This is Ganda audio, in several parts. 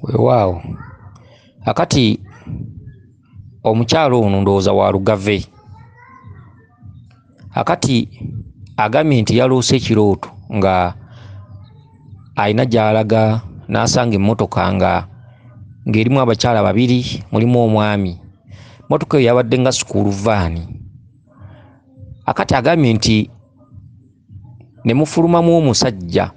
Weewaawo, akati omukyala ono ndowooza wa Lugave. Akati agambye nti yaloose ekirooto nga alina gy'alaga n'asanga emmotoka nga ng'erimu abakyala babiri, mulimu omwami. Mmotoka eyo yabadde nga school van. Akati agambye nti ne mufulumamu omusajja.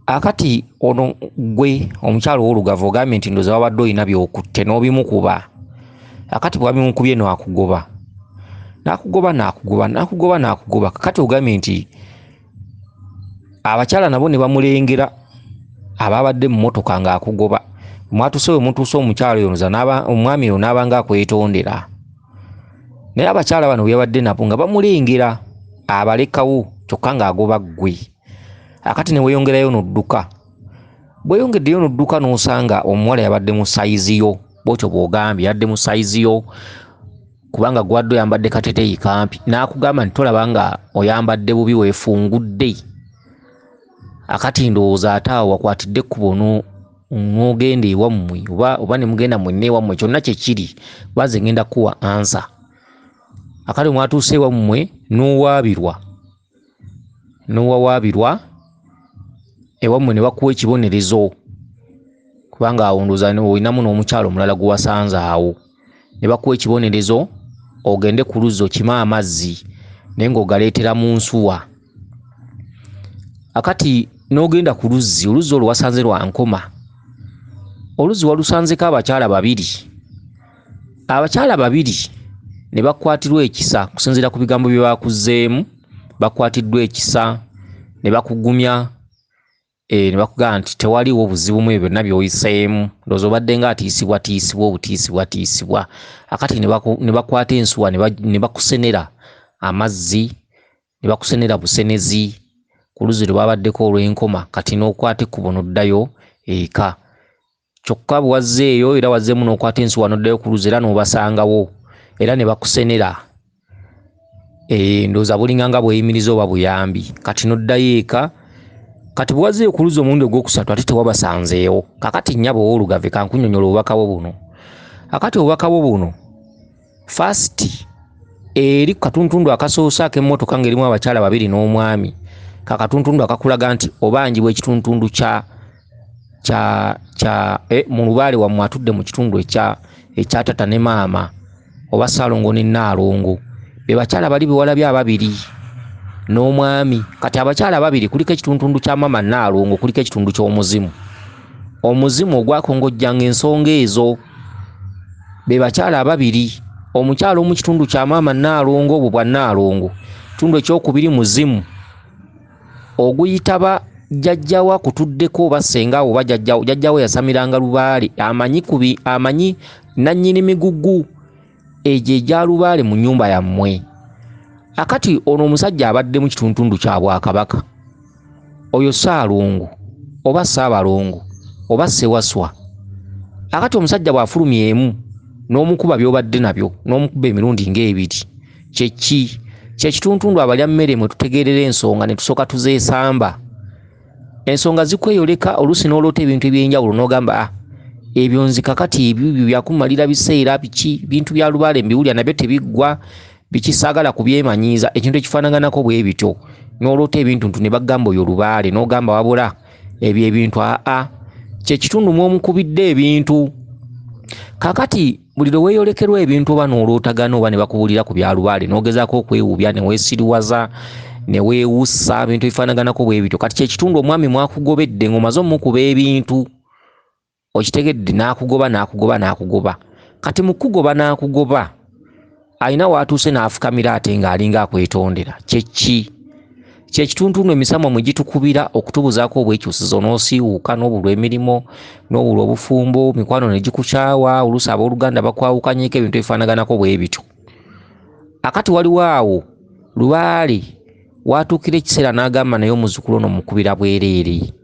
Akati ono ggwe omukyala ow'Olugave ogambye nti ndowooza wabadde olina by'okutte n'obimukuba. Akati bw'abimukubye n'akugoba. N'akugoba n'akugoba n'akugoba n'akugoba. Kakati ogambye nti abakyala nabo ne bamulengera abaabadde mu mmotoka ng'akugoba. Mwatuuse we mutuuse omukyala oyo ndowooza n'aba omwami oyo n'aba ng'akwetondera. Naye abakyala bano be yabadde nabo nga bamulengera abalekawo kyokka ng'agoba ggwe. Akati ne weeyongerayo n'odduka. Bw'oyongeddeyo n'odduka n'osanga omuwala yabadde mu sayizi yo, bw'otyo bw'ogambye yabadde mu sayizi yo kubanga gw'obadde oyambadde kateeteeyi kampi n'akugamba nti tolaba nga oyambadde bubi weefungudde. Akati ndowooza ate awo wakwatidde ekkubo n'ogenda ewammwe oba ne mugenda mwenna ewammwe kyonna kye kiri kuba nze ngenda kkuwa ansa. Akati mwatuuse ewammwe n'owaabirwa ewammwe ne bakuwa ekibonerezo kubanga awo ndowooza olinamu n'omukyala omulala gwe wasanze awo. Ne bakuwa ekibonerezo ogende ku luzzi okime amazzi naye ng'ogaleetera mu nsuwa. Akati n'ogenda ku luzzi, oluzzi olwo wasanze lwa nkoma. Oluzzi walusanzeko abakyala babiri. Abakyala babiri ne bakwatirwa ekisa okusinziira ku bigambo bye baakuzzeemu, bakwatiddwa ekisa ne bakugumya ne bakugamba nti tewaliiwo buzibu mu ebyo byonna by'oyiseemu. Ndowooza obadde ng'atiisibwatiisibwa obutiisibwatiisibwa. Akati ne bakwata ensuwa ne bakusenera amazzi, ne bakusenera busenezi ku luzzi lwe babaddeko olw'enkoma kati n'okwata ekkubo n'oddayo eka. Kyokka bwe wazzeeyo era wazzeemu n'okwata ensuwa n'oddayo ku luzzi era n'obasangawo era ne bakusenera. Ndowooza bulinga nga bweyimiriza oba buyambi. Kati n'oddayo eka. Kati bwe wazzeeyo ku luzzi omulundi ogwokusatu ate tewabasanzeewo. Kakati nnyabo ow'Olugave kankunnyonnyola obubaka bwo buno. Akati obubaka bwo buno first eri ku katuntundu akasoose ak'emmotoka ng'erimu abakyala babiri n'omwami. Ka katuntundu akakulaga nti obanjibwa ekituntundu kya mu lubaale wammwe atudde mu kitundu ekya tata ne maama oba Ssaalongo ne Nnaalongo. Be bakyala bali be walabye ababiri n'omwami. Kati abakyala ababiri kuliko ekituntundu kya maama Nnaalongo, kuliko ekitundu ky'omuzimu. Omuzimu ogwakongojjanga ensonga ezo. Be bakyala ababiri. Omukyala omu kitundu kya maama Nnaalongo obwo bwa Nnaalongo. Ekitundu ekyokubiri muzimu oguyitaba jjajjawo akutuddeko oba ssenga oba jjajjawo. Jjajjawo yasamiranga lubaale, amanyi nannyini migugu egyo egya lubaale mu nnyumba yammwe. Akati ono omusajja abadde mu kituntundu kya Bwakabaka. Oyo Ssaalongo oba Ssaabalongo oba Ssewaswa. Akati omusajja bw'afulumya emu n'omukuba by'obadde nabyo n'omukuba emirundi ng'ebiri. Kye ki? Kye kituntundu abalya mmere mwe tutegeerera ensonga ne tusooka tuzeesamba. Ensonga zikweyoleka oluusi n'oloota ebintu eby'enjawulo n'ogamba ebyo nze kakati ebyo byakumalira biseera biki, bintu bya lubaale mbiwulira nabyo tebiggwa, biki saagala kubyemanyiiza, ekintu ekifaanaganako bwe bityo. N'oloota ebintu ntu ne bagamba oyo lubaale n'ogamba wabula ebyo ebintu Kye kitundu mw'omukubidde ebintu. Kakati buli lwe weeyolekerwa ebintu oba n'olootagana oba ne bakubuulira ku bya lubaale n'ogezaako okwewuubya ne weesiriwaza ne weewussa ebintu ebifaanaganako bwe bityo. Kati kye kitundu omwami mwakugobedde ng'omaze omukuba ebintu okitegedde n'akugoba n'akugoba n'akugoba. Kati mu kugoba n'akugoba alina w'atuuse n'afukamira ate ng'alinga akwetondera. Kye ki? Kye kituntundu emisamwa mwe gitukubira okutubuzaako obwekyusizo n'osiiwuuka n'obulwa emirimu n'obulwa obufumbo, mikwano ne gikukyawa, oluusi abooluganda bakwawukanyeko ebintu ebifaanaganako bwe bityo. Akati waliwo awo lubaale w'atuukira ekiseera n'agamba naye omuzzukulu ono mukubira bwereere.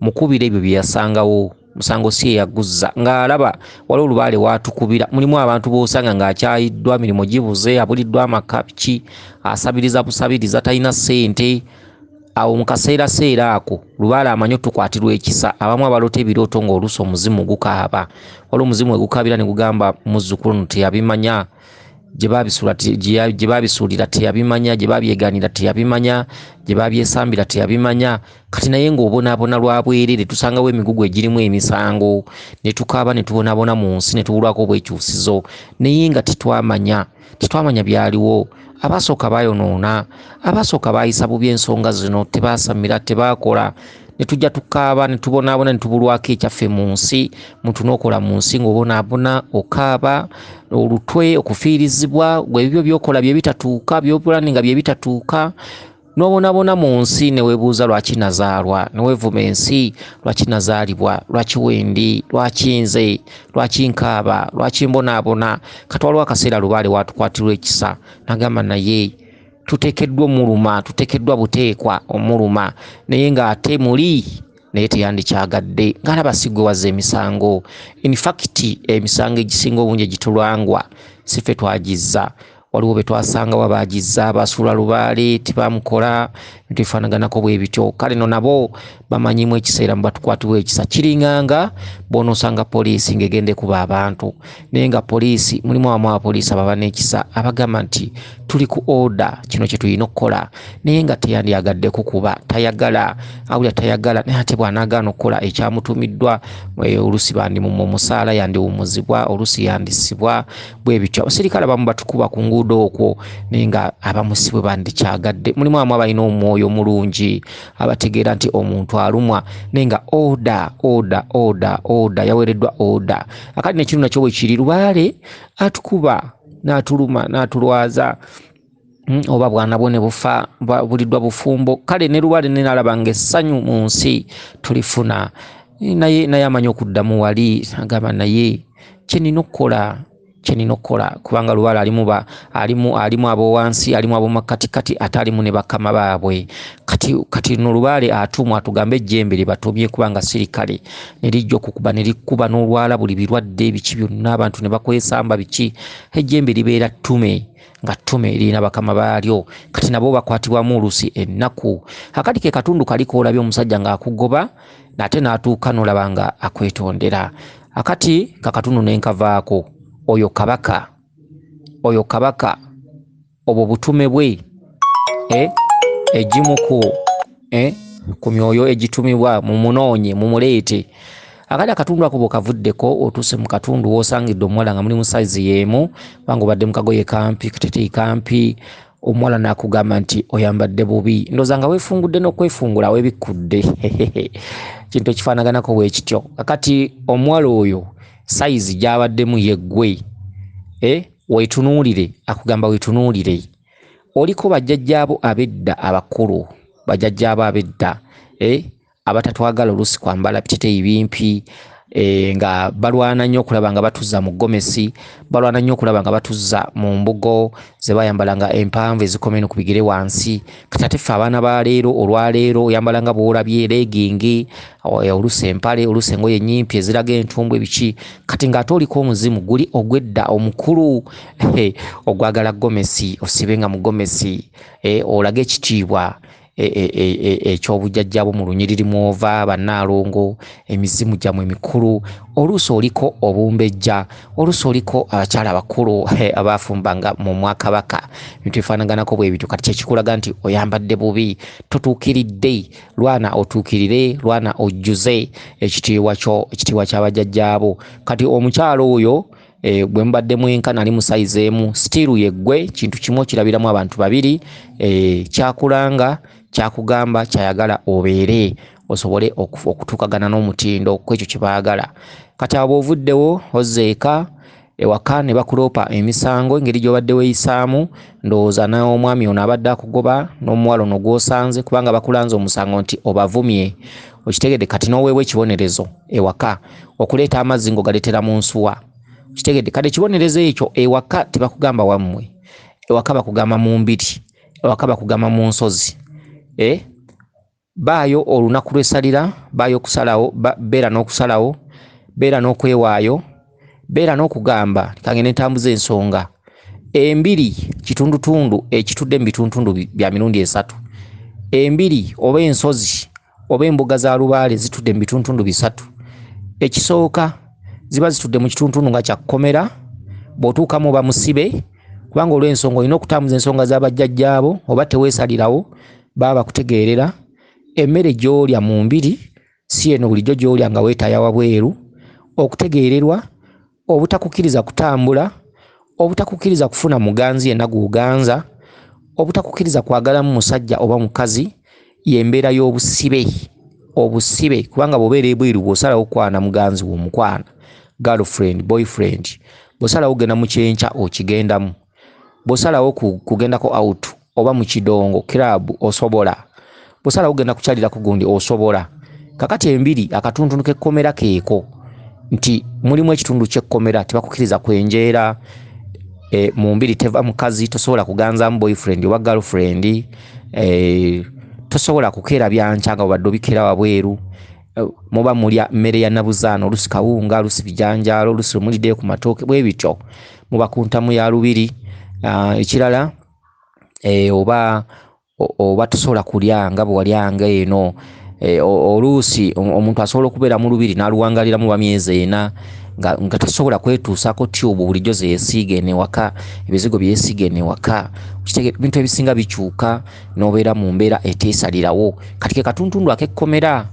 Mukubira ebyo bye yasangawo, musango si ye yaguzza. Ng'alaba waliwo lubaale w'atukubira, mulimu abantu b'osanga ng'akyayiddwa, mirimu gibuze, abuliddwa amaka biki, asabiriza busabiriza, talina ssente. Awo mu kaseeraseera ako lubaale amanyi otukwatirwa ekisa. Abamu abaloota ebirooto ng'oluusi omuzimu gukaaba, waliwo omuzimu we gukaabira ne gugamba muzzukulu ono teyabimanya, gye babisuulira teyabimanya, gye babyeganira teyabimanya, gye babyesambira teyabimanya. Kati naye ng'obonaabona lwa bwerere, tusangawo emigugu egirimu emisango ne tukaaba ne tubonaabona mu nsi ne tubulwako obwekyusizo, naye nga tetwamanya byaliwo. Abasooka bayonoona, abasooka baayisa bubi ensonga zino, tebaasamira, tebaakola, ne tujja tukaaba ne tubonaabona ne tubulwako ekyaffe mu nsi. Muntu n'okola mu nsi ng'obonaabona, okaaba olutwe, okufiirizibwa, gwe ebibyo by'okola bye bitatuuka, by'opulaninga bye bitatuuka, n'obonaabona mu nsi ne weebuuza lwaki nazaalwa, ne weevuma ensi, lwaki nazaalibwa, lwaki wendi, lwaki nze, lwaki nkaaba, lwaki mbonaabona. Kati waliwo akaseera lubaale watukwatirwa ekisa n'agamba naye tuteekeddwa omuluma, tuteekeddwa buteekwa omuluma, naye ng'ate muli naye teyandikyagadde, ng'alaba si gwe wazza emisango. In fact emisango egisinga obungi egitulangwa si ffe twagizza, waliwo be twasangawo abaagizza, basuula lubaale, tebamukola, ebintu ebifaanaganako bwe bityo. Kale no nabo bamanyimu ekiseera mu batukwatibwa ekisa. Kiringanga bw'onoosanga poliisi ng'egenda ekuba abantu, naye nga poliisi mulimu abamu abapoliisi ababa n'ekisa abagamba nti tuli ku order, kino kye tulina okukola, naye nga teyandyagadde kukuba, tayagala, awulira tayagala, naye ate bw'anaagaana okukola ekyamutumiddwa, oluusi bandimumma omusaala, yandiwummuzibwa, oluusi yandisibwa, bwe bityo. Abasirikale abamu batukuba ku nguudo okwo, naye nga abamu si bwe bandikyagadde. Mulimu abamu abalina omwoyo omulungi abategeera nti omuntu alumwa, naye nga order, order, order, order, yaweereddwa order. Akati n'ekintu nakyo bwe kiri, lubaale atukuba n'atuluma n'atulwaza, oba bwana bwo ne bufa, buliddwa bufumbo. Kale ne lubaale ne nalaba ng'essanyu mu nsi tulifuna, naye amanyi okuddamu wali agamba naye kye nnina okukola, kye nnina okukola, kubanga lubaale alimu ab'owansi, alimu ab'omumakkatikati, ate alimu ne bakama baabwe. Kati no lubaale atumwa atugambe ejjembe lye batumye, kubanga sirikale ne lijja okukuba ne likuba n'olwala buli birwadde biki byonna, abantu ne bakwesamba biki. Ejjembe libeera ttume, nga ttume lirina bakama baalyo. Kati nabo bakwatibwamu oluusi ennaku. Akati ke katundu kali k'olabye omusajja ng'akugoba, ate n'atuuka n'olaba nga akwetondera. Akati kakatundu ne nkavaako. Oyo kabaka, oyo kabaka, obwo butume bwe, egimu ku myoyo egitumibwa, mumunoonye, mumuleete. Akati akatundu ako bw'okavuddeko otuuse mu katundu w'osangidde omuwala nga muli mu sayizi y'emu, kubanga obadde mu kagoye kampi, kateteeyi kampi, omuwala n'akugamba nti oyambadde bubi, ndowooza nga weefungudde n'okwefungula weebikkudde. Kintu ekifaanaganako bwe kityo. Kakati omuwala oyo sayizi gy'abaddemu ye ggwe, weetunuulire, akugamba weetunuulire. Oliko bajjajjaabo ab'edda abakulu, bajjajjaabo ab'edda, abatatwagala oluusi kwambala biteteeyi bimpi, nga balwana nnyo okulaba nga batuzza mu gomesi, balwana nnyo okulaba nga batuzza mu mbugo ze bayambalanga empanvu ezikoma eno ku bigere wansi. Kati ate ffe abaana ba leero, olwaleero oyambala nga bw'olabye leegingi, oluusi empale, oluusi engoye ennyimpi eziraga entumbwe biki. Kati ng'ate oliko omuzimu guli ogw'edda omukulu, ogwagala gomesi, osibe nga mu gomesi, olage ekitiibwa eky'obujjajjabo mu lunyiriri mw'ova, bannaalongo, emizimu gyammwe emikulu. Oluusi oliko obumbejja, oluusi oliko abakyala abakulu abaafumbanga mu mwakabaka, ebintu ebifaanaganako bwe bityo. Kati kyekikulaga nti oyambadde bubi, totuukiridde. Lwana otuukirire, lwana ojjuze ekitiibwa kyo, ekitiibwa ky'abajjajjaabo. Kati omukyala oyo bwe mubadde mwenkana ali mu sayizi emu, sitiiru ye ggwe, kintu kimu okirabiramu abantu babiri, kyakulanga, kyakugamba, kyayagala obeere, osobole okutuukagana n'omutindo kw'ekyo kye baagala. Kati abo ovuddewo ozza eka, ewaka ne bakuloopa emisango engeri gy'obadde weeyisaamu, ndowooza n'omwami ono abadde akugoba n'omuwala ono gw'osanze, kubanga bakulanze omusango nti obavumye. Okitegedde? Kati n'oweebwa ekibonerezo ewaka okuleeta amazzi ng'ogaleetera mu nsuwa. Okitegedde? Kati ekibonerezo ekyo ewaka tebakugamba wammwe, ewaka bakugamba mu mbiri, ewaka bakugamba mu nsozi. Baayo olunaku lw'essalira, baayo okusalawo, beera n'okusalawo, beera n'okwewaayo, beera n'okugamba kangende ntambuze ensonga. Embiri kitundutundu ekitudde mu bitundutundu bya mirundi esatu. Embiri oba ensozi oba embuga za lubaale zitudde mu bituntundu bisatu. Ekisooka, ziba zitudde mu kituntundu nga kya kkomera, bw'otuukamu oba musibe, kubanga olw'ensonga olina okutambuza ensonga z'abajjajjaabo oba teweesalirawo baba bakutegeerera. Emmere gy'olya mu mbiri si eno bulijjo gy'olya nga weetaaya wabweru. Okutegeererwa, obutakukkiriza kutambula, obutakukkiriza kufuna muganzi yenna gw'oganza, obutakukkiriza kwagalamu musajja oba mukazi, y'embeera y'obusibe. Obusibe kubanga bw'obeera ebweru bw'osalawo okukwana muganzi wo omukwana, girlfriend, boyfriend, bw'osalawo okugenda mu kyenkya okigendamu, bw'osalawo kugendako out oba mu kidongo club osobola, bw'osalawo okugenda kukyalirako gundi osobola. Kakati embiri akatuntundu k'ekkomera keeko nti mulimu ekitundu ky'ekkomera, tebakukkiriza kwenjeera, mu mbiri teva mukazi, tosobola kuganzaamu boyfriend oba girlfriend, tosobola kukeera byankya nga bw'obadde obikeera wabweru. Muba mulya mmere ya nabuzaana, oluusi kawunga, oluusi bijanjaalo, oluusi muliddeyo ku matooke, bwe bityo muba ku ntamu ya lubiri. Ekirala oba tosobola kulya nga bwe walyanga eno. Oluusi omuntu asobola okubeera mu lubiri n'aluwangaliramu oba myezi ena nga tasobola kwetuusaako tube bulijjo ze yeesiiga eno ewaka, ebizigo bye yeesiiga eno ewaka. Ebintu ebisinga bikyuka n'obeera mu mbeera eteesalirawo. Kati ke katuntundu ak'ekkomera.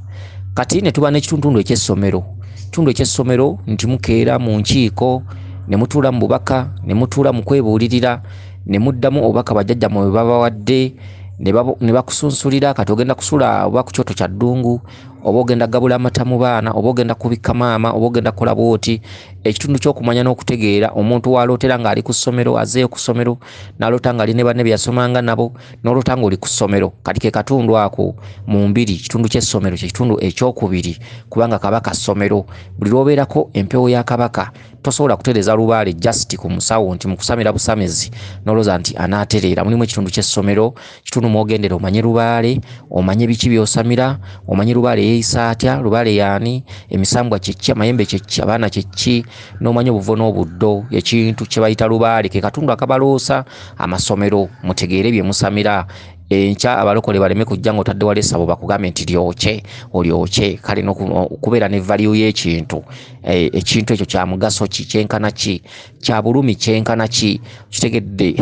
Kati ne tuba n'ekituntundu eky'essomero. Ekitundu eky'essomero nti mukeera mu nkiiko, ne mutuula mu bubaka, ne mutuula mu kwebuulirira, ne muddamu obubaka bajjajjammwe bwe babawadde, ne bakusunsulira. Kati ogenda kusula oba ku kyoto kya ddungu, oba ogenda gabula amata mu baana, oba ogenda kubikka maama, oba ogenda kukola bw'oti. Ekitundu ky'okumanya n'okutegeera, omuntu w'alootera ng'ali ku ssomero, azzeeyo ku ssomero, n'aloota ng'ali ne banne be yasomanga nabo, n'oloota ng'oli ku ssomero. Kati ke katundu ako mu mbiri, kitundu ky'essomero kye kitundu ekyokubiri, kubanga kabaka ssomero. Buli lw'obeerako empewo ya kabaka tosobola kutereeza lubaale just ku musawo nti mukusamira busamizi n'olowooza nti anaatereera. Mulimu ekitundu ky'essomero, kitundu mw'ogendera omanye lubaale, omanye biki by'osamira, omanye lubaale yeeyisa atya, lubaale y'ani, emisambwa kye ki, amayembe kye ki, abaana kye ki, n'omanya obuvo n'obuddo. Ekintu kye bayita lubaale ke katundu akabaloosa amasomero, mutegeere bye musamira. Enkya abalokole baleme kujja ng'otadde wala essabo bakugambe nti lyokye, olyokye. Kale n'okubeera ne value y'ekintu, ekintu ekyo kya mugaso ki, kyenkana ki, kya bulumi kyenkana ki, kitegedde.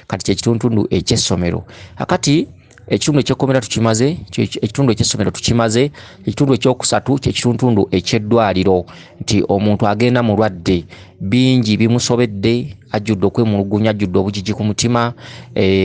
Kati kye kituntundu eky'essomero. Akati ekitundu eky'ekkomera tukimaze, ekitundu eky'essomero tukimaze. Ekitundu ekyokusatu kye kituntundu eky'eddwaliro, nti omuntu agenda mulwadde, bingi bimusobedde, ajjudde okwemulugunya, ajjudde obugigi ku mutima,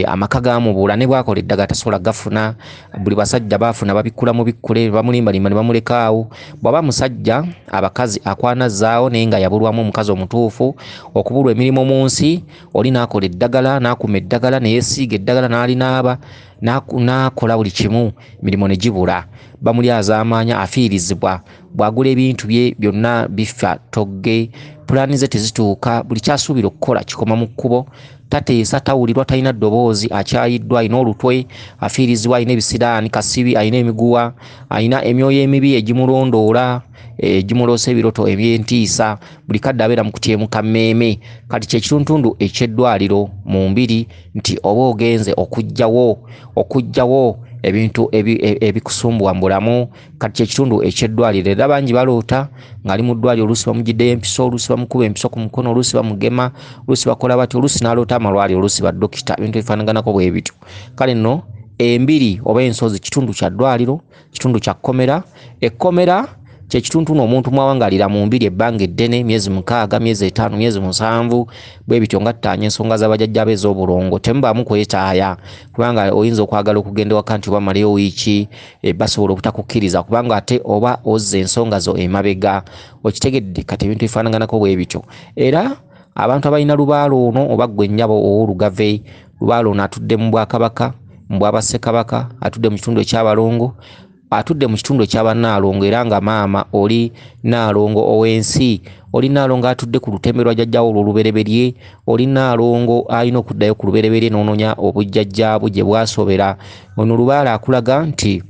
amaka gamubula, ne bw'akola eddagala tasobola gafuna. Buli basajja baafuna babikkula mu bikkule, bamulimbalimba ne bamulekaawo. Bw'aba musajja, abakazi akwana zzaawo naye nga yabulwamu omukazi omutuufu. Okubulwa emirimu mu nsi, oli n'akola eddagala, n'akuma eddagala, ne yeesiiga eddagala, n'alinaaba, n'akola buli kimu, emirimu ne gibula. Bamulyazaamaanya, afiirizibwa, bw'agula ebintu bye byonna bifa togge, pulaani ze tezituuka, buli ky'asuubira okukola kikoma mu kkubo, tateesa, tawulirwa, talina ddoboozi, akyayiddwa, alina olutwe, afiirizibwa, alina ebisiraani, kasibi, alina emiguwa, alina emyoyo emibi egimulondoola, egimuloosa ebiroto eby'entiisa, buli kadde abeera mu kutyemuka mmeeme. Kati kye kituntundu eky'eddwaliro mu mbiri, nti oba ogenze okuggyawo ebintu ebikusumbuwa mu bulamu. Kati kye kitundu eky'eddwaliro. Era bangi baloota ng'ali mu ddwaliro, oluusi bamuggyiddeyo empiso, oluusi bamukuba empiso ku mukono, oluusi bamugema, oluusi bakola batya, oluusi n'aloota amalwaliro, oluusi baddokita, ebintu ebifaanaganako bwe bityo. Kale nno embiri oba ensozi kitundu kya ddwaliro, kitundu kya kkomera. Ekkomera kye kituntundu omuntu mw'awangalira mu mbiri ebbanga eddene, myezi 6, myezi 5, myezi 7, bwe bityo nga ttaanya ensonga z'abajjajja be ez'obulongo. Temubaamu kwetaaya, kubanga oyinza okwagala okugenda ewaka nti oba maleyo wiiki, basobola obutakukkiriza, kubanga ate oba ozza ensonga zo emabega. Okitegedde? Kati ebintu ebifaanaganako bwe bityo. Era abantu abalina lubaale ono, oba ggwe nnyabo ow'olugave, lubaale ono atudde mu bwakabaka, mu bwabassekabaka, atudde mu kitundu eky'abalongo, atudde mu kitundu eky'abannaalongo, era nga maama oli nnaalongo ow'ensi, oli nnaalongo atudde ku lutembe lwa jjajjaawo olw'olubereberye, oli nnaalongo alina okuddayo ku lubereberye n'onoonya obujjajjaabu gye bwasobera. Ono lubaale akulaga nti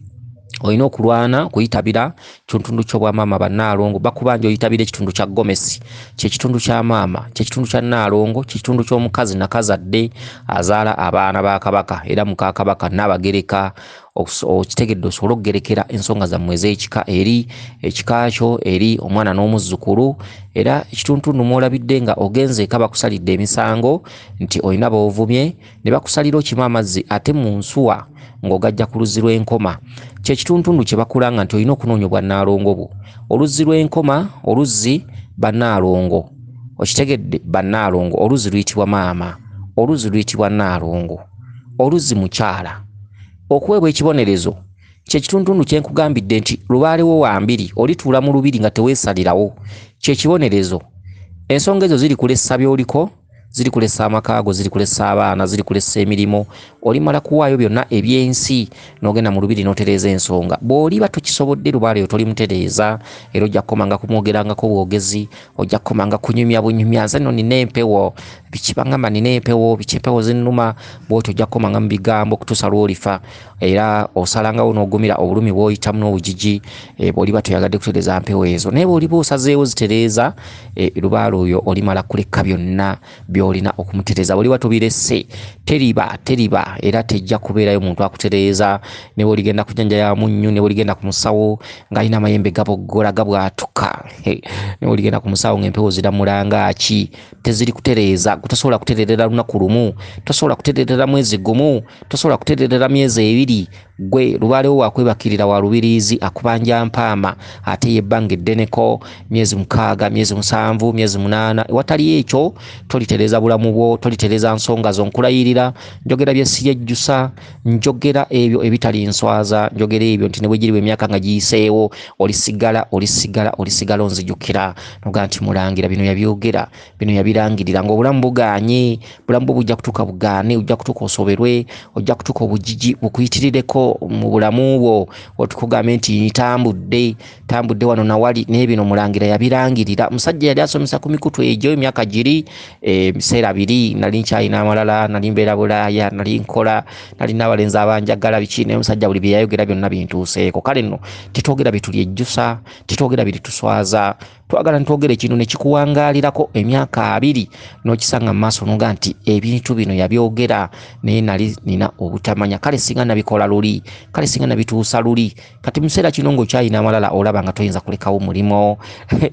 Olina okulwana okuyitabira kitundu ky'obwamaama bannaalongo. Bakubanja oyitabira ekitundu kya gomesi, kyekitundu kya maama, kyekitundu kya nnaalongo, kyekitundu ky'omukazi nakazadde azaala abaana ba kabaka era muka kabaka Nnaabagereka. Okitegedde, osobole okugerekera ensonga zammwe ez'ekika eri ekika kyo, eri omwana n'omuzzukulu. Era ekituntundu mw'olabidde nga ogenze eka bakusalidde emisango nti olina b'ovumye, ne bakusalira okima amazzi ate mu nsuwa ng'ogajja ku luzzi lw'enkoma. Kyekituntundu kye bakulanga nti olina okunoonya obwannaalongo bwo. Oluzzi lw'enkoma, oluzzi bannaalongo, okitegedde, bannaalongo. Oluzzi luyitibwa maama, oluzzi luyitibwa nnaalongo, oluzzi mukyala. Okuweebwa ekibonerezo kyekituntundu kye nkugambidde nti lubaalewo wa mbiri, olituula mu lubiri nga teweesalirawo. Kyekibonerezo. Ensonga ezo ziri kulessa by'oliko, ziri kulessa amaka go, ziri kulessa abaana, ziri kulessa emirimu. Olimala kuwaayo byonna ebyensi n'ogenda mu lubiri n'otereeza ensonga. Bw'oliba tokisobodde, lubaale oyo tolimutereeza, era ojja kukomanga kumwogerangako bwogezi, ojja kukomanga kunyumya bunyumya. Nze nno nina empewo, biki bangamba nina empewo, biki empewo zinnuma, bw'otyo ojja kukomanga mu bigambo okutuusa lw'olifa. Era osalangawo n'ogumira obulumi bw'oyitamu n'obugigi, bw'oliba toyagadde kutereeza mpewo ezo. Naye bw'oliba osazeewo zitereeza, lubaale oyo olimala kuleka byonna by'olina okumutereeza. Bw'oliba tobiresse, teriba teriba era tejja kubeerayo muntu akutereeza. Ne bw'oligenda ku nnyanja ya munnyu, ne bw'oligenda ku musawo ng'alina amayembe gaboggola gabwatuka, ne bw'oligenda ku musawo ng'empewo ziramulanga ki, teziri kutereeza. Tosobola kutereerera lunaku lumu, tosobola kutereerera mwezi gumu, tosobola kutereerera myezi ebiri. Gwe lubaalewo wakwebakirira wa lubiriizi akubanja mpaama, ate yebbanga eddeneko myezi 6, myezi 7, myezi 8. Ewatali ekyo tolitereeza bulamu bwo, tolitereeza nsonga zo. Nkulayirira, njogera bye siyejjusa, njogera ebyo ebitali nswaza, njogera ebyo nti ne bwe giriba emyaka nga giyiseewo, olisigala olisigala olisigala onzijukira noga nti mulangira bino yabyogera, bino yabirangirira. Ng'obulamu bugaanye, bulamu bwo bujja kutuuka bugaane, ojja kutuuka osoberwe, ojja kutuuka obugigi bukuyitirireko mu bulamu bwo, otukugambe nti ntambudde tambudde wano nawali, naye bino mulangira yabirangirira. Musajja yali asomesa ku mikutu egyo emyaka giri, ebiseera biri nali nkyalina amalala, nali mbeera Bulaaya, nali nkola, nalina abalenzi abanjagala biki, naye omusajja buli bye yayogera byonna bintuuseeko. Kale nno tetwogera bitulyejjusa, tetwogera birituswaza, twagala ntwogera ekintu ne kikuwangaalirako emyaka 20 n'okisanga mu maaso n'oga nti ebintu bino yabyogera naye nali nina obutamanya. Kale singa nabikola luli, kale singa nabituusa luli. Kati mu kiseera kino ng'okyalina amalala, olaba nga toyinza kulekawo mulimo,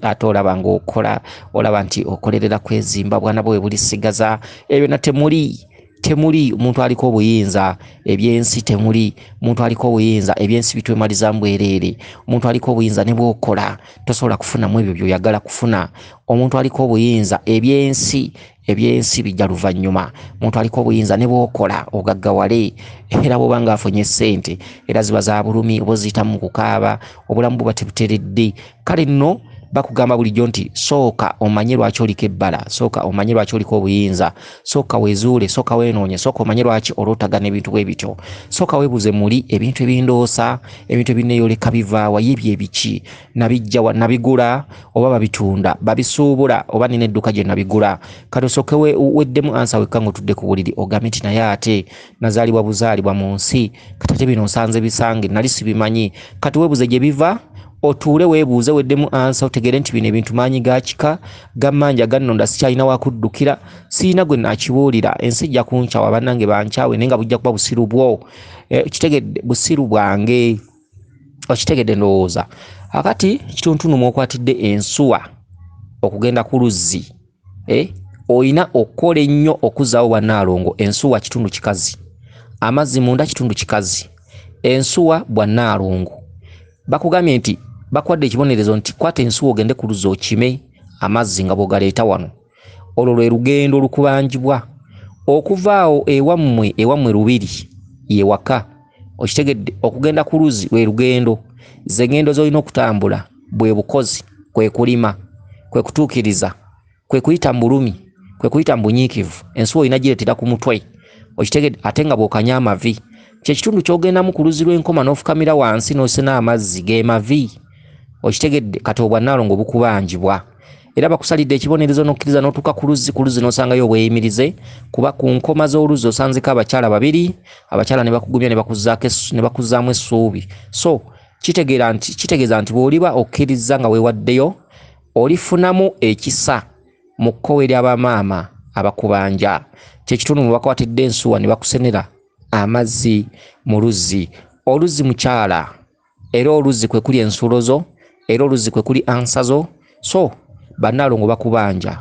ate olaba ng'okola, olaba nti okolerera kwezimba, bwana bwe bulisigaza. Ebyo na temuli, temuli omuntu aliko obuyinza, ebyensi temuli omuntu aliko obuyinza, ebyensi bitwemaliza mbwereere. Omuntu aliko obuyinza ne bw'okola tosobola kufunamu ebyo by'oyagala kufuna. Omuntu aliko obuyinza, ebyensi ebyensi bijja luvannyuma. Omuntu aliko obuyinza ne bw'okola ogaggawale, era bw'oba ng'afunye ssente era ziba za bulumi, oba oziyitamu mu kukaaba, obulamu buba tebuteredde. Kale nno bakugamba bulijjo nti sooka omanye lwaki oliko ebbala, sooka omanye lwaki oliko obuyinza, sooka weezuule, sooka weenoonye, sooka omanye lwaki olootagana ebintu bwe bityo, sooka weebuuze muli ebintu ebindoosa, ebintu ebinneeyoleka bivaawa, ye bye biki, nabijja wa, nabigula oba babitunda, babisuubula oba nina edduuka gye nabigula. Kati osooke weddemu ansa wekka ng'otudde ku buliri, ogambe nti naye ate nazaalibwa buzaalibwa mu nsi, kati ate bino nsanze bisange, nali sibimanyi. Kati weebuuze gye biva, otuule weebuuze, weddemu ansa, otegeere nti bino ebintu maanyi ga kika, gammanja, gannonda, sikyalina wakuddukira, sirina gwe naakibuulira, ensi ejja kunkyawa, bannange bankyawe, naye nga bujja kuba busiru bwo. Okitegedde, busiru bwange, okitegedde ndowooza. Akati kituntundu mw'okwatidde ensuwa okugenda ku luzzi, olina okukola ennyo okuzzaawo bwannaalongo. Ensuwa kitundu kikazi, amazzi munda kitundu kikazi, ensuwa bwannaalongo. Bakugambye nti bakuwadde ekibonerezo nti kwata ensuwa ogende ku luzzi okime amazzi nga bw'ogaleeta wano. Olwo lwe lugendo olukubanjibwa okuva awo ewammwe, ewammwe lubiri ye waka, okitegedde. Okugenda ku luzzi lwe lugendo, ze ngendo z'olina okutambula, bwe bukozi, kwe kulima, kwe kutuukiriza, kwe kuyita mu bulumi, kwe kuyita mu bunyiikivu. Ensuwa olina gireetera ku mutwe, okitegedde, ate nga bw'okanya amavi. Kye kitundu ky'ogendamu ku luzzi lw'enkoma n'ofukamira wansi n'osena amazzi ge mavi, okitegedde. Kati obwannaalongo bukubanjibwa, era bakusalidde ekibonerezo n'okkiriza n'otuuka ku luzzi. Ku luzzi n'osangayo obweyimirize, kuba ku nkoma z'oluzzi osanzeko abakyala babiri, abakyala ne bakugumya ne bakuzzaamu essuubi. So Kitegeeza nti bw'oliba okkiriza nga weewaddeyo, olifunamu ekisa mu kkowe ly'abamaama abakubanja. Kyekitundu mwe bakwatidde ensuwa ne bakusenera amazzi mu luzzi. Oluzzi mukyala, era oluzzi kwe kuli ensulo zo, era oluzzi kwe kuli ansa zo. So bannaalongo bakubanja,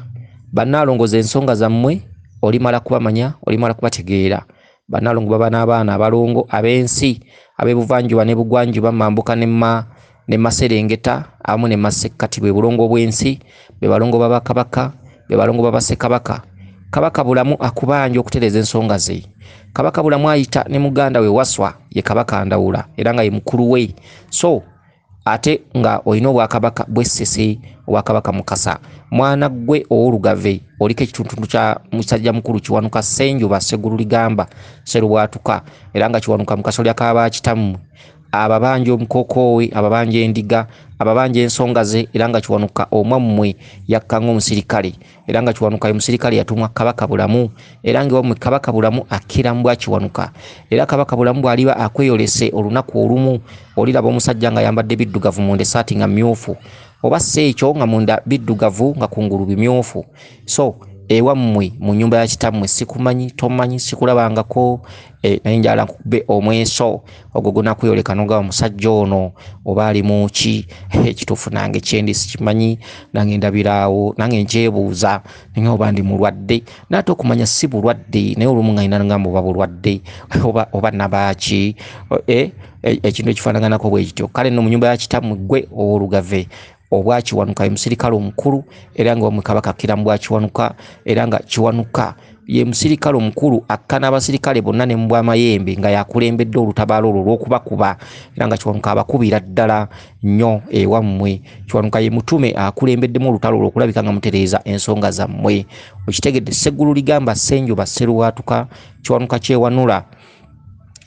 bannaalongo z'ensonga zammwe olimala kubamanya, olimala kubategeera. Bannaalongo baba n'abaana abalongo ab'ensi ab'ebuvanjuba ne bugwanjuba, mambuka ne maserengeta awamu ne masekkati, bwe bulongo bw'ensi, be balongo b'abakabaka, be balongo b'abassekabaka. Kabaka Bulamu akubanja okutereeza ensonga ze. Kabaka Bulamu ayita ne muganda we Waswa, ye Kabaka Ndawula, era nga ye mukulu we. So ate nga olina obwakabaka bw'Essese, obwakabaka Mukasa. Mwana ggwe ow'Olugave oliko ekituntundu kya musajja mukulu Kiwanuka Ssenjuba Sseggulu Ligamba Sserubwatuka, era nga Kiwanuka Mukasolya k'aba kitammwe. Ababanja omukookoowe, ababanja endiga, ababanja ensonga ze, era nga Kiwanuka omwammwe yakka ng'omusirikale, era nga Kiwanuka ye musirikale yatumwa Kabaka Bulamu, era nga ewammwe Kabaka Bulamu akkira mu bwa Kiwanuka. Era Kabaka Bulamu bw'aliba akweyolese olunaku olumu, oliraba omusajja ng'ayambadde biddugavu munda essaati nga mmyufu, oba si ekyo nga munda biddugavu nga kungulu bimyufu. So ewammwe mu nnyumba ya kitammwe sikumanyi, tomanyi, sikulabangako, naye njagala nkukube omweso ogwo gunakweyoleka n'ogamba musajja ono oba ali mu ki? Ekituufu nange kyendi sikimanyi, nange ndabiraawo, nange nkyebuuza naye oba ndi mulwadde. Naye ate okumanya si bulwadde, naye olumu nga nina ngamba oba bulwadde oba nabaaki, ekintu ekifaanaganako bwe kityo. Kale nno mu nnyumba ya kitammwe ggwe ow'Olugave obwakiwanuka ye musirikale omukulu, era nga wamwe Kabaka akkira mu bwakiwanuka, era nga Kiwanuka ye musirikale omukulu akka n'abasirikale bonna ne mu bwamayembe nga yakulembedde olutabaalo olwo olw'okubakuba, era nga Kiwanuka abakubira ddala nnyo ewammwe. Kiwanuka ye mutume akulembeddemu olutalo olwo okulabika nga mutereeza ensonga zammwe. Okitegedde? Sseggulu Ligamba Ssenjuba Sserubwatuka Kiwanuka kyewanula,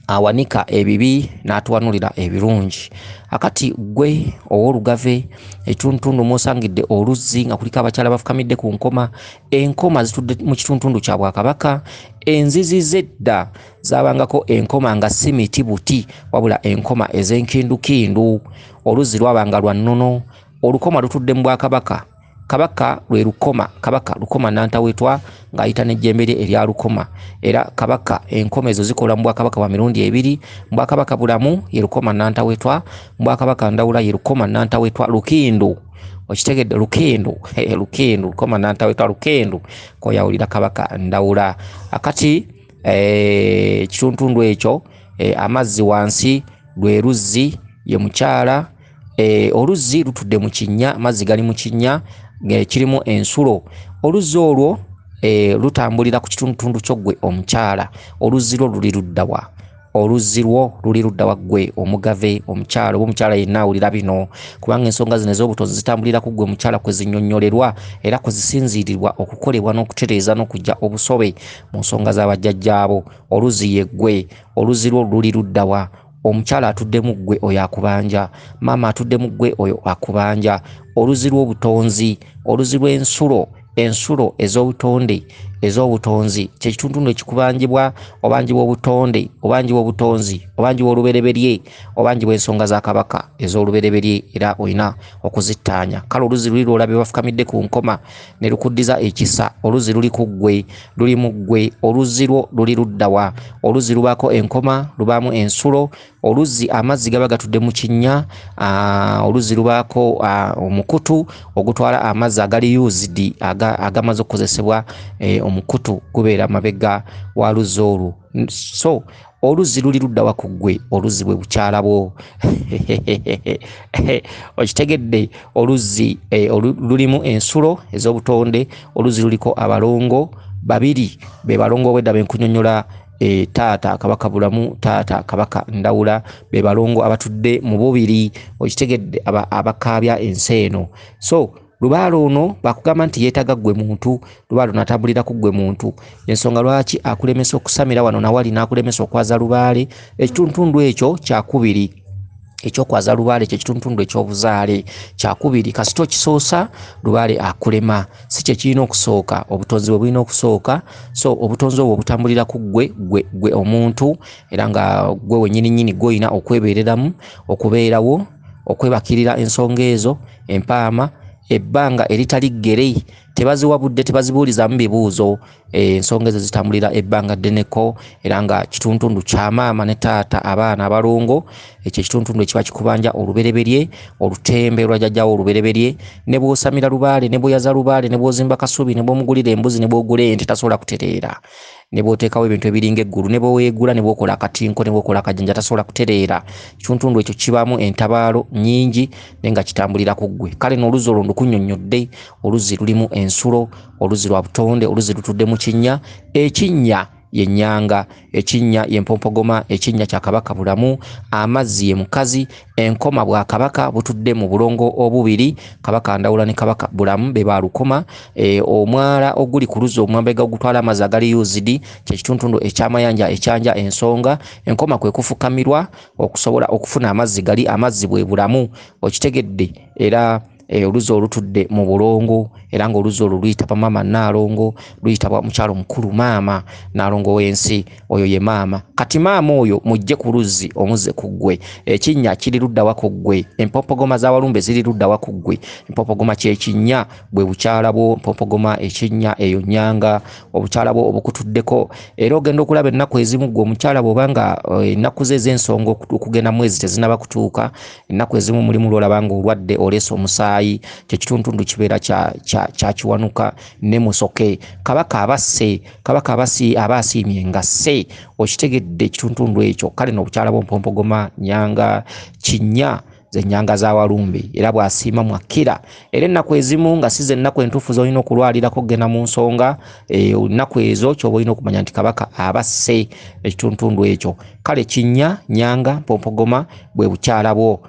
awanika ebibi n'atuwanulira ebirungi. Akati ggwe ow'Olugave ekitundutundu mw'osangidde oluzzi nga kuliko abakyala bafukamidde ku nkoma, enkoma zitudde mu kitundutundu kya Bwakabaka. Enzizi z'edda zaabangako enkoma nga si miti buti, wabula enkoma ez'enkindukindu. Oluzzi lwabanga lwa nnono, olukoma lutudde mu Bwakabaka. Kabaka lwe lukoma, Kabaka Lukoma Nantawetwa ng'ayita n'ejjembe lye erya Lukoma. Era Kabaka enkoma ezo zikola mu Bwakabaka bwa mirundi ebiri. Mu Bwakabaka Bulamu ye Lukoma Nantawetwa, mu Bwakabaka Ndawula ye Lukoma Nantawetwa Lukindu. Okitegedde? Lukindu, Lukindu, Lukoma Nantawetwa Lukindu koyawulira Kabaka Ndawula. Akati ekituntundu ekyo, amazzi wansi lwe luzzi ye mukyala. Oluzzi lutudde mu kinnya, amazzi gali mu kinnya, kirimu ensulo. Oluzzi olwo lutambulira ku kitundutundu kyo ggwe omukyala. Oluzzi lwo luli ludda wa? Oluzzi lwo luli ludda wa ggwe omugave omukyala oba omukyala yenna awulira bino? Kubanga ensonga zino ez'obutonzi zitambulira ku ggwe omukyala kwe zinnyonnyolerwa era kwe zisinziirirwa okukolebwa n'okutereeza n'okuggya obusobe mu nsonga z'abajjajjaabo. Oluzzi ye ggwe. Oluzzi lwo luli ludda wa? Omukyala atuddemu ggwe oyo akubanja, maama atuddemu ggwe oyo akubanja. Oluzzi lw'obutonzi, oluzzi lw'ensulo, ensulo ez'obutonde, ez'obutonzi kye kitundutundu ekikubanjibwa, obanjibwa obutonde, obanjibwa obutonzi, obanjibwa olubereberye, obanjibwa ensonga za Kabaka ez'olubereberye, era olina okuzittaanya. Kale oluzzi luli lw'olabye bafukamidde ku nkoma ne lukuddiza ekisa. Oluzzi luli ku ggwe, luli mu ggwe. Oluzzi lwo luli ludda wa? Oluzzi lubaako enkoma, lubaamu ensulo. Oluzzi amazzi gaba gatudde mu kinnya. Oluzzi lubaako omukutu ogutwala amazzi agali used, agamaze okukozesebwa. Omukutu gubeera mabega wa luzzi olwo. So oluzzi luli ludda wa ku ggwe? Oluzzi bwe bukyala bwo. Okitegedde? Oluzzi lulimu ensulo ez'obutonde. Oluzzi luliko abalongo babiri, be balongo obwedda be nkunyonnyola, taata Kabaka Bulamu, taata Kabaka Ndawula, be balongo abatudde mu bubiri. Okitegedde? Abakaabya ensi eno. So lubaale ono bakugamba nti yeetaaga ggwe muntu, lubaale ono atambulira ku ggwe muntu. Ensonga lwaki akulemesa okusamira wano nawali n'akulemesa okwaza lubaale, ekitundutundu ekyo kyakubiri. Ekyokwaza lubaale kye kitundutundu ekyobuzaale. Kyakubiri, kasita okisoosa lubaale akulema, si kye kirina okusooka, obutonzi bwe bulina okusooka. So obutonzi obwo obutambulira ku ggwe, ggwe, ggwe omuntu, era nga ggwe wennyini nnyini ggwe olina okwebeereramu, okubeerawo, okwebakirira ensonga ezo empaama, ebbanga eritali ggere, tebaziwa budde, tebazibuulizaamu bibuuzo. Ensonga ezo zitambulira ebbanga ddeneko, era nga kituntundu kya maama ne taata, abaana abalongo. Ekyo ekituntundu ekiba kikubanja olubereberye, olutembe lwa jjajjaawo olubereberye. Ne bw'osamira lubaale, ne bw'oyaza lubaale, ne bw'ozimba kasubi, ne bw'omugulira embuzi, ne bw'ogula ente, tasobola kutereera. Ne bw'oteekawo ebintu ebiringa eggulu, ne bw'oweegula, ne bw'okola akatinko, ne bw'okola akajjanja, tasobola kutereera. Ekituntundu ekyo kibaamu entabaalo nnyingi, naye nga kitambulira ku ggwe. Kale n'oluzzi olwo ndukunnyonnyodde, oluzzi lulimu ensulo, oluzzi lwa butonde, oluzzi lutudde mu kinnya. Ekinnya ye nnyanga, ekinnya ye mpompogoma, ekinnya kya Kabaka Bulamu, amazzi ye mukazi, enkoma bwa Kabaka butudde mu bulongo obubiri, Kabaka Ndawula ne Kabaka Bulamu be baalukoma. Omwala oguli ku luzzi omwambega ogutwala amazzi agali used, kye kituntundu ekyamayanja ekyanja ensonga. Enkoma kwe kufukamirwa okusobola okufuna amazzi gali, amazzi bwe bulamu, okitegedde. Era oluzzi olutudde mu bulongo, era ng'oluzzi olwo luyitibwa maama Nnaalongo, luyitibwa mukyalo mukulu maama Nnaalongo w'ensi, oyo ye maama. Kati maama oyo mujje ku luzzi omuzze ku ggwe. Ekinnya kiri ludda wa ku ggwe? Empompogoma za Walumbe ziri ludda wa ku ggwe? Empompogoma kye kinnya, bwe bukyala bwo. Empompogoma, ekinnya, eyo nnyanga, obukyala bwo obukutuddeko. Era ogenda okulaba ennaku ezimu ggwe omukyala bw'oba nga ennaku ze ez'ensonga okugenda mwezi tezinnaba kutuuka, ennaku ezimu mulimu lw'olaba ng'olwadde oleese omusaayi, kye kituntundu kibeera kya kiwanuka ne musoke. Kabaka abasse, Kabaka aba asiimye nga sse, okitegedde ekituntundu ekyo. Kale n'obukyala bwo mpompogoma, nnyanga, kinnya, ze nnyanga za Walumbe, era bw'asiima mwakkira. Era ennaku ezimu nga si ze nnaku entuufu z'olina okulwalirako okugenda mu nsonga, ennaku ezo ky'oba olina okumanya nti Kabaka abasse ekituntundu ekyo. Kale kinnya, nnyanga, mpompogoma bwe bukyala bwo.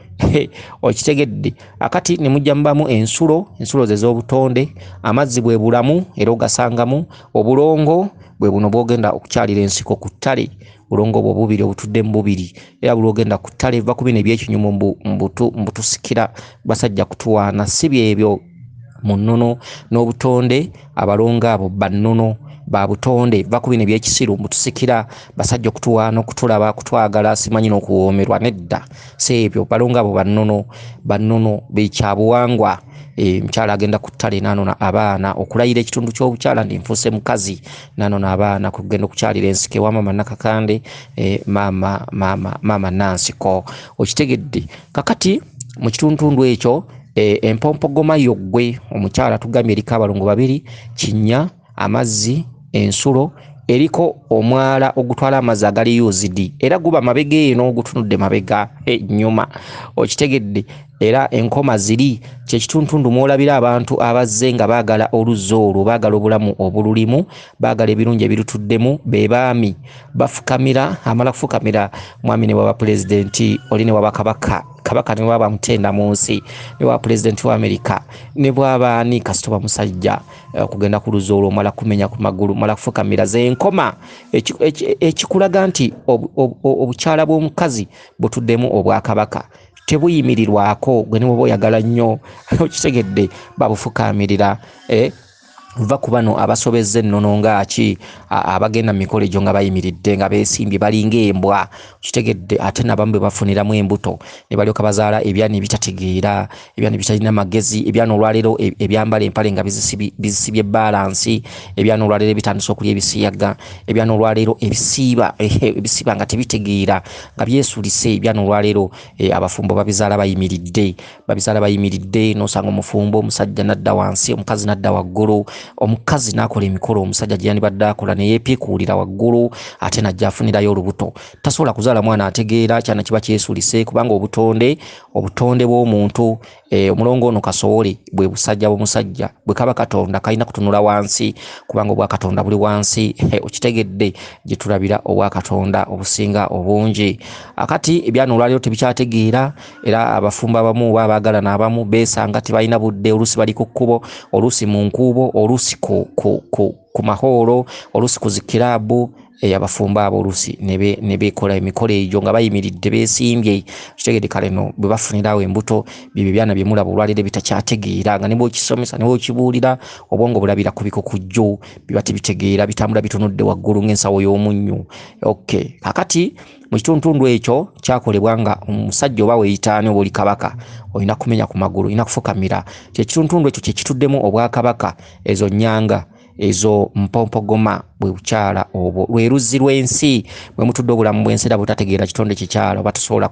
Okitegedde. Akati ne mujja mubamu ensulo, ensulo ze z'obutonde, amazzi bwe bulamu era ogasangamu, obulongo bwe buno bw'ogenda okukyalira ensiko ku ttale, bulongo bwo bubiri obutudde mu bubiri, era buli lw'ogenda ku ttale va ku bino ebyekinyumu mbutusikira basajja kutuwaana, si byebyo mu nnono n'obutonde. Abalongo abo ba nnono ba butonde, va ku bino ebyekisiru mbutusikira basajja okutuwaana, okutulaba, okutwagala, simanyi n'okuwoomerwa, nedda, si ebyo. Balongo abo ba nnono, ba nnono bekyabuwangwa. Omukyala agenda ku ttale n'anona abaana okulayira ekitundu ky'obukyala nti nfuuse mukazi, n'anona abaana kugenda okukyalira ensiko ewa maama Nakakande, maama, maama, maama Nansiko, okitegedde. Kakati mu kituntundu ekyo, empompogoma yo ggwe omukyala tugambye eriko abalongo babiri, kinnya, amazzi, ensulo, eriko omwala ogutwala amazzi agali used, era guba mabega eno gutunudde mabega ennyuma, okitegedde. Era enkoma ziri kye kituntundu mw'olabira abantu abazze nga baagala oluzzi olwo, baagala obulamu obululimu, baagala ebirungi ebirutuddemu. Be baami bafukamira, amala kufukamira mwami ne bw'aba pulezidenti, oli ne bw'aba kabaka, kabaka ne bw'aba mutenda mu nsi, ne bw'aba pulezidenti wa Amerika, ne bw'aba ani, kasita oba musajja, okugenda ku luzzi olwo omala kumenya ku magulu, omala kufukamira. Ze nkoma ekikulaga nti obukyala bw'omukazi butuddemu obwakabaka, tebuyimirirwako, gwe ne bw'oba oyagala nnyo, okitegedde, babufukaamirira. Va ku bano abasobezza ennono ng'aki, abagenda mu mikolo egyo nga bayimiridde nga beesimbye balinga embwa, okitegedde. Ate n'abamu be bafuniramu embuto ne balyoka bazaala ebyana ebitategeera, ebyana ebitalina magezi, ebyana olwaleero ebyambala empale nga bizisibye balansi, ebyana olwaleero ebitandise okulya ebisiyaga, ebyana olwaleero ebisiiba nga tebitegeera, nga byesulise. Ebyana olwaleero, abafumbo babizaala bayimiridde, babizaala bayimiridde, n'osanga omufumbo omusajja n'adda wansi, omukazi n'adda waggulu, omukazi n'akola emikolo omusajja gye yandibadde akola ne yeepiikuulira waggulu, ate n'ajja afunirayo olubuto. Tasobola kuzaala mwana ategeera, kyana kiba kyesulise, kubanga obutonde bw'omuntu, omulongo ono kasowole bwe busajja bw'omusajja, bwe kaba Katonda kalina kutunula wansi, kubanga obwakatonda buli wansi. Okitegedde, gye tulabira obwakatonda obusinga obungi. Akati ebyana olwaleero tebikyategeera, era abafumbo abamu oba abaagalana abamu beesanga tebalina budde, oluusi bali ku kkubo, oluusi mu nkuubo, oluusi ku mahoolo, oluusi ku zikiraabu. Abafumbo abo oluusi ne beekola emikolo egyo nga bayimiridde beesimbye, kitegedde. Kale no bwe bafunirawo embuto, byebyo byana bye mulaba olwaleero bitakyategeera, nga ne bw'okisomesa ne bw'okibuulira obwongo bulabira ku bikukujju, biba tebitegeera, bitambula bitunudde waggulu ng'ensawo y'omunnyu. Okay, kakati mu kitundutundu ekyo kyakolebwa nga omusajja oba weeyitaani oba oli kabaka olina kumenya ku magulu, olina kufukamira. Kyekitundutundu ekyo kye kituddemu obwakabaka, ezo nnyanga, ezo mpompogoma, bwe bukyala obwo lwe luzzi lw'ensi bwe mutudde obulamu bw'ensi, era butategeera kitonde kikyala oba tosobola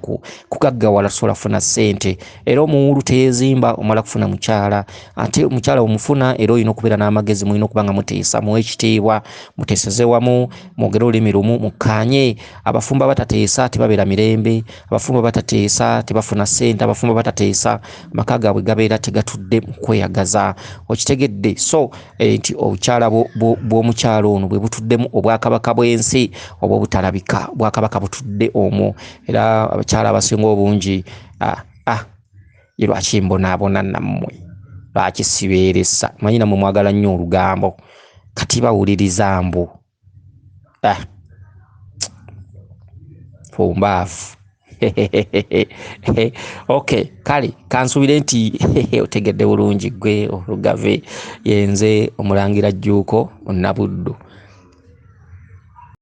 kugaggawala, tosobola kufuna ssente. Era omuwulu teyeezimba omala kufuna mukyala, ate omukyala omufuna era olina okubeera n'amagezi, mulina okuba nga muteesa, muwe ekitiibwa, muteeseze wamu, mwogere olulimi lumu, mukkaanye. Abafumbo abatateesa tebabeera mirembe, abafumbo abatateesa tebafuna ssente, abafumbo abatateesa amaka gaabwe gabeera tegatudde mu kweyagaza, okitegedde. So nti obukyala bw'omukyala ono bwe butuddemu obwakabaka bw'ensi oba obutalabika, bwakabaka butudde omwo. Era abakyala abasinga obungi ye lwaki mbonaabona nammwe, lwaki sibeeresa, manyi nammwe mwagala nnyo olugambo, kati bawuliriza mbu fumbaavu. Okay, kale kansuubire nti otegedde bulungi ggwe olugave. Yenze omulangira Jjuuko Nnabuddu.